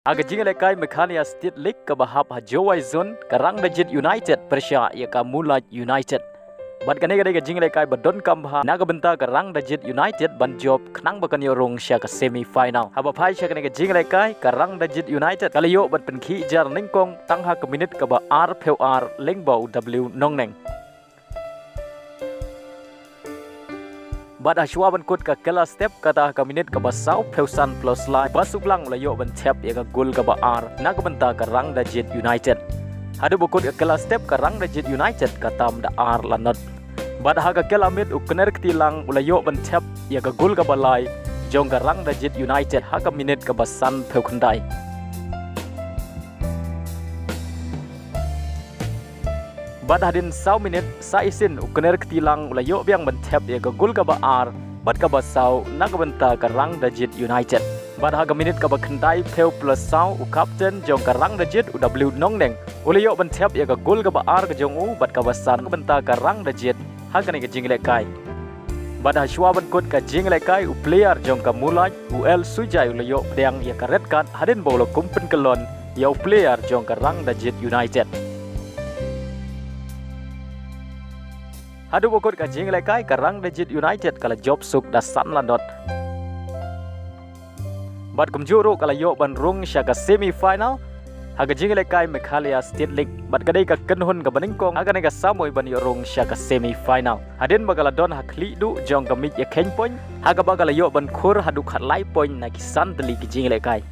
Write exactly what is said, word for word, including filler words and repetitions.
Ha ka jingïalehkai Meghalaya State League kaba hap ha Jowai Zone, ka Rangdajied United pyrshah ïa ka Moonlight United. Bad kane ka dei ka jingïalehkai ba donkam bha na ka bynta ka Rangdajied United ban jop khnang ba kan ïoh rung sha ka semi final. Haba phai sha kane ka jingïalehkai, ka Rangdajied United ka la ïoh ban pynkhih jar nyngkong tang ha ka minit kaba arphew ar lyngba u W Nongneng. Bad ha shuwa ban kut ka kylla step, kata ha ka minit kaba sawphew san plus lai, Basuklang u la ïoh ban thep ïa ka gol kaba ar na ka bynta ka Rangdajied United. Haduh ba kut ka kylla step, ka Rangdajied United ka tam da ar la not. Bad ha ka kylla miet, u Knerktilang u la ïoh ban thep ïa ka gol kaba lai jong ka Rangdajied United ha ka minit kaba sanphew khyndai. Bad hadien saw minit, sa shisien u Knerktilang u la ïoh biang ban thep ïa ka gol kaba ar bad kaba saw na ka bynta ka Rangdajied United. Bad ha ka minit kaba khyndaiphew plus saw, u captain jong ka Rangdajied, u W Nongneng, u la ïoh ban thep ïa ka gol kaba ar ka jong u bad kaba san na ka bynta ka Rangdajied ha kane ka jingïalehkai. Bad ha shuwa ban kut ka jingïalehkai, u player jong ka Moonlight, u L Sujai, u la ïoh pdiang ïa ka red card hadien ba u la kum pynkyllon ïa u player jong ka Rangdajied United. Haduh ba kut ka jingïalehkai, ka Rangdajied United ka la jop suk da san la not. Bad kumjuh ruh ka la ïoh ban rung sha ka semi final ha ka jingïalehkai Meghalaya State League. Bad ka dei ka kynhun kaba nyngkong ha kane ka samoi ban ïoh rung sha ka semi final, hadien ba ka la don ha khlieh duh jong ka miej ïakheiñ point, ha kaba ka la ïoh ban khur haduh khatlai point na ki san tylli ki jingïalehkai.